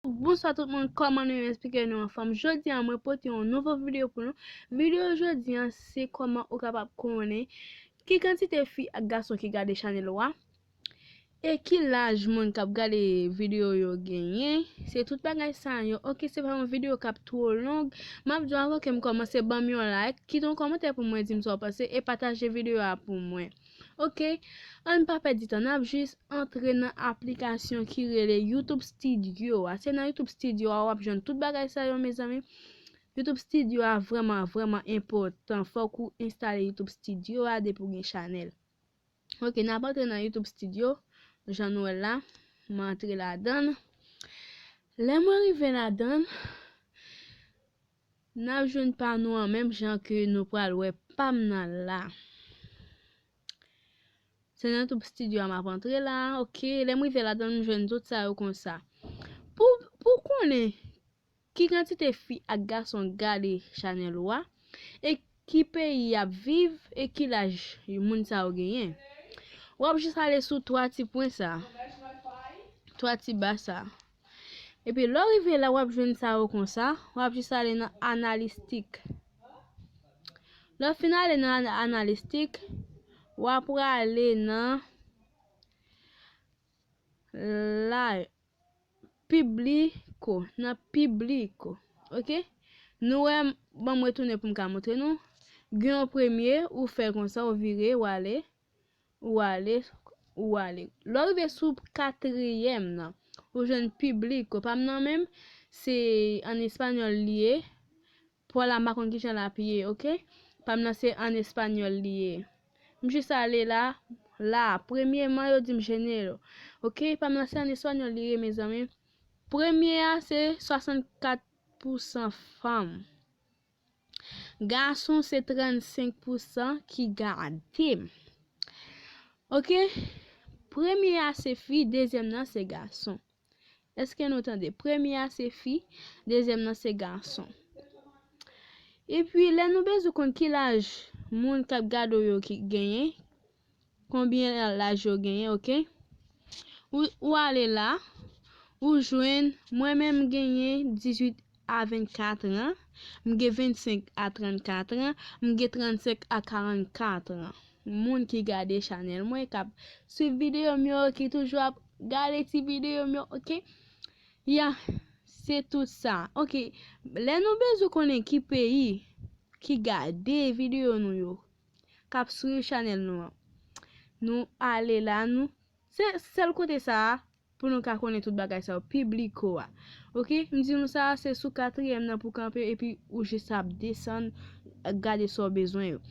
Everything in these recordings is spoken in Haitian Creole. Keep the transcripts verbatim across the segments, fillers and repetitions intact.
Bonswa tout moun, kòman nou ye? M espere nou anfòm. Jodi a, mwen pote yon nouvo videyo pou nou. Videyo jodi a, se kòman ou kapab konnen ki kantite fi ak gason ki gade chanèl ou a, e ki laj moun k ap gade videyo yo genyen. Se tout bagay sa yo. Oke, se pa yon videyo k ap twò long. M ap di w avan ke m kòmanse, ban m yon like, kite yon kòmantè pou mwen, di m sa w panse, e pataje videyo a pou mwen. Oke, ann pa pèdi tan, n ap jis antre nan aplikasyon ki rele YouTube Studio a. Se nan YouTube Studio a w ap jwenn tout bagay sa yo, mezanmi. YouTube Studio a vrèman, vrèman enpòtan. Fòk ou enstale YouTube Studio a depi w gen chanèl. Oke, n ap antre nan YouTube Studio. Jan nou wè l la, m antre ladan l. Lè mwen rive ladan l, n ap jwenn pa nou an menm jan ke nou pral wè pa m nan la. Se nan YouTube Studio a m ap antre la. Oke, lè m rive ladan l, m jwenn tout sa yo konsa. Pou, pou konnen ki kantite fi ak gason gade chanèl ou a, e ki peyi y ap viv, e ki laj moun sa yo genyen, w ap jis ale sou twa ti pwen sa, twa ti ba sa. Epi lè w rive la, w ap jwenn sa yo konsa, w ap jis ale nan analistik. Lè w fin ale nan an-, analistik, w ap prale nan la pibliko, nan pibliko. Oke? Nou wè, ban m retounen pou m ka montre nou. Gen yon premye, ou fè konsa, ou vire, ou ale, ou ale, ou ale. Lè w rive sou katriyèm nan, ou jwenn pibliko. Pa m nan menm, se an espanyòl li ye. Pwa la, m pa konn kijan l ap ye, oke? Pa m nan se an espanyòl li ye. M jis ale la, la, premyeman, yo di m género. Oke, pa m nan se an espanyòl li ye, mezanmi. Premye a, se swasannkat pousan fanm. Gason, se trannsenk pousan ki gade m. Oke? Premye a, se fi, dezyèm nan, se gason. Èske nou tande? Premye a se fi, dezyèm nan se gason. Epi, lè nou bezwen konn ki laj moun k ap gade w yo ki genyen, konbyen laj yo genyen, oke? Ou, ou ale la, ou jwenn, mwen menm m genyen dizuit a vennkat an, m gen vennsenk a trannkat an, m gen trannsenk a karannkat an. Moun ki gade chanèl mwen, k ap swiv videyo m yo, ki toujou ap gade ti videyo m yo, oke? Ya, se tout sa. Oke, lè nou bezwen konnen ki peyi ki gade videyo nou yo, k ap swiv chanèl nou an, nou ale la, nou, se sèl kote sa a, pou nou ka konnen tout bagay sa yo, pibliko a. Oke, m di nou sa, se sou katriyèm nan pou kanpe, epi ou jis ap desann, gade sa w bezwen yo.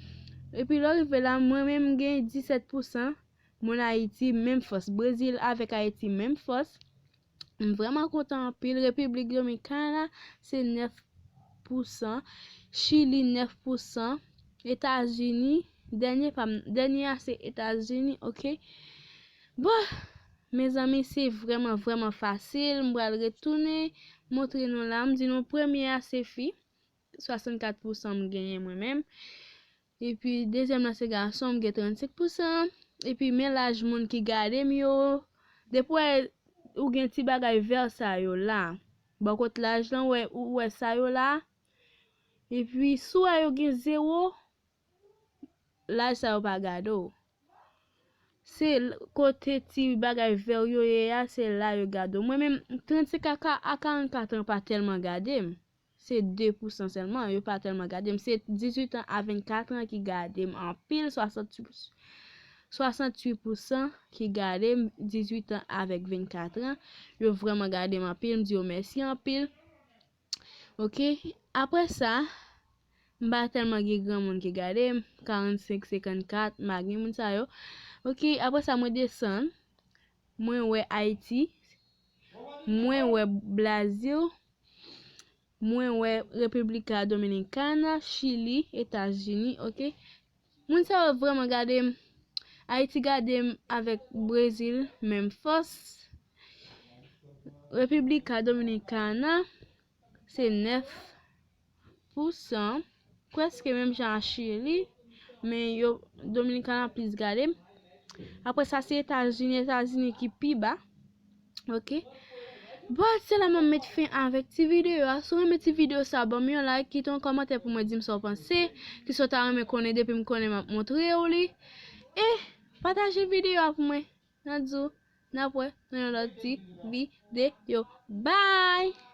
Epi lè w rive la, mwen menm m gen disèt pousan moun Ayiti, menm fòs. Brezil avèk Ayiti, menm fòs. M vrèman kontan anpil. Repiblik Dominikana, se nèf pousan. Chili, nèf pousan. Etazini, dènye pa m, dènye a se Etazini, oke. Bon, mezanmi, se vrèman, vrèman fasil. M pral retounen montre nou la. M di nou premye a se fi, swasannkat pousan m genyen mwen menm. Epi dezyèm nan se gason, m gen trannsenk pousan. Epi men laj moun ki gade m yo. Depi w wè ou gen ti bagay vè sa yo la, bò kot laj lan, ou wè, ou wè sa yo la. Epi si w wè yo gen zewo, laj sa yo pa gade w. Se l-, kote ti bagay vè yo ye a, se la yo gade w. Mwen menm, trannsenk a ka-, a karannkat an pa tèlman gade m. Se de pousan sèlman, yo pa tèlman gade m. Se dizuit an a vennkat an ki gade m anpil, swasanntuit, swasanntuit pousan ki gade m, dizuit an avèk vennkat an. Yo vrèman gade m anpil, m di yo mèsi anpil. Oke, apre sa, m pa tèlman gen granmoun ki gade m, karannsenk, senkannkat, m pa gen moun sa yo. Oke, apre sa, mwen desann, mwen wè Ayiti, mwen wè Brazil, mwen wè República Dominicana, Chili, Etazini, oke. Moun sa yo vrèman gade m. Ayiti gade m avèk Brezil, menm fòs. República Dominicana, se nèf pousan, prèske menm jan a Chili, men yo, Dominikana plis gade m. Apre sa, se Etazini, Etazini ki pi ba. Oke. Bon, se la m ap met fen avèk ti videyo a. Si w renmen ti videyo sa, ban m yon like, kite yon kòmantè pou mwen di m sa w panse, kisa w ta renmen konnen depi m konnen m ap montre w li. E pataje videyo a pou mwen. N ap di w, n ap wè nan yon lòt ti videyo. Bye!